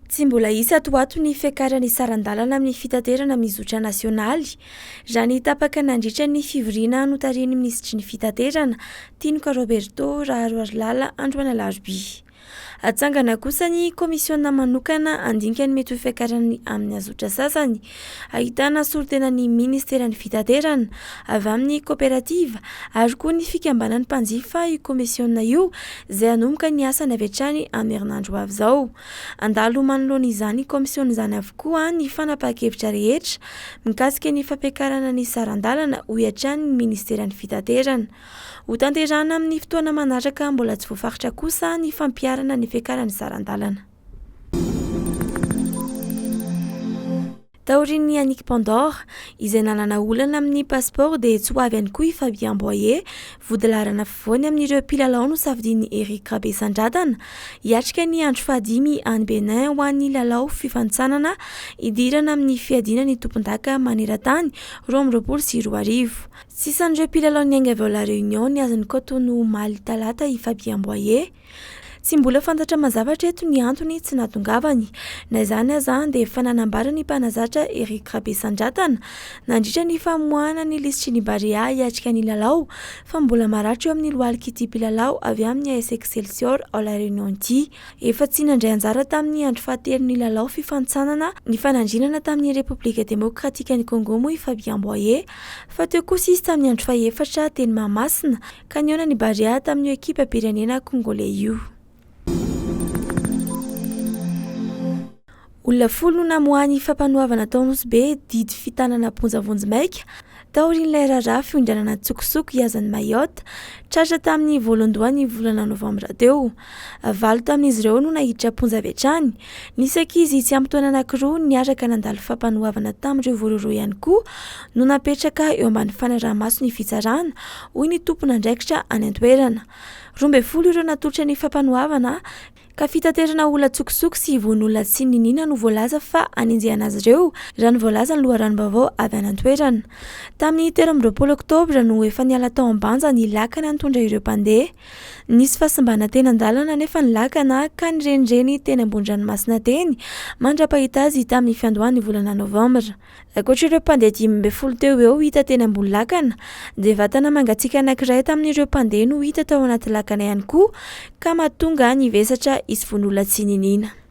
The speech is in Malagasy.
Tsy mbola hisy ato ho ato ny fiakaran'ny saran-dalana amin'ny fitaterana mizotra nasionaly, raha ny tapaka nandritra ny fivoriana notarihin'ny minisitry ny Fitaterana, Tinoka Roberto Raharoarilala androany alarobia. Hatsangana kosa ny kaomisiona manokana handinika ny mety ho fiakarany amin'ny azotra sasany. Ahitana solontenan'ny ministeran'ny Fitaterana, avy amin'ny kaoperativa ary koa ny fikambanan'ny mpanjifa io kaomisiona io izay hanomboka ny asany avy hatrany amin'ny herinandro ho avy izao. Handalo manoloana izany kaomisiona izany avokoa ny fanapahan-kevitra rehetra mikasika ny fampiakarana ny saran-dalana, hoy hatrany ny ministeran'ny Fitaterana. Hotanterahina amin'ny fotoana manaraka mbola tsy voafaritra kosa ny fampiharana ny fiakaran'ny saran-dalana. Taorian'ny Yannick Pandor, izay nanana olana amin'ny pasipaoro dia tsy ho avy ihany koa i Fabien Boyer, vodilaharana afovoany amin'ireo mpilalao nosafidian'i Eric Rabesandratana, hiatrika ny andro fahadimy any Bénin ho an'ny lalao fifanintsanana hidirana amin'ny fiadiana ny tompondaka maneran-tany 2022. Tsy isan'ireo mpilalao niainga avy ao La Réunion nihazo ny Cotonou omaly talata i Fabien Boyer. Tsy mbola fantatra mazava hatreto ny antony tsy nahatongavany. Na izany aza dia efa nanambara ny mpanazatra Eric Rabesandratana nandritra ny famoahana ny lisitry ny Barea hiatrika ny lalao fa mbola maratra eo amin'ny lohalik'ity mpilalao avy amin'ny AS Excelsior ao La Réunion ity. Efa tsy nandray anjara tamin'ny andro fahatelon'ny lalao fifanintsanana nifanandrinana tamin'ny Repoblika Demokratikan'i Congo moa i Fabien Boyer fa teo kosa izy tamin'ny andro fahefatra teny Mahamasina ka nihaona ny Barea tamin'io ekipam-pirenena kongoley io. Olona folo no namoahan'ny fampanoavana tao Nosy Be didy fitanana am-ponja vonjimaika taorian'ilay raharaha fiondranana an-tsokosoko hihazo an'i Mayotte, tratra tamin'ny voalohandohan'ny volana novambra teo. Valo tamin'izy ireo no naiditra am-ponja avy hatrany. Nisy ankizy tsy ampy taona anankiroa niaraka nandalo fampanoavana tamin'ireo voarohirohy ihany koa no napetraka eo ambany fanaraha-maso ny fitsarana, hoy ny tompon'andraikitra any an-toerana. 12 ireo natolotra ny fampanoavana ka fitaterana olona an-tsokosoko sy vono olona tsy niniana no voalaza fa hanenjehana azy ireo, raha ny voalazan'ny loharanom-baovao avy any an-toerana. Tamin'ny 23 oktobra no efa niala tao Ambanja ny lakana nitondra ireo mpandeha. Nisy fahasimbana teny an-dalana anefa ny lakana ka nirenireny teny ambony ranomasina teny mandra-pahita azy tamin'ny fiandohan'ny volana novambra. Ankoatra ireo mpandeha 15 teo ho eo hita teny ambony lakana dia vatana mangatsiaka anankiray tamin'ireo mpandeha no hita tao anaty lakana ihany koa ka mahatonga ny vesatra hisy vono olona tsy niniana.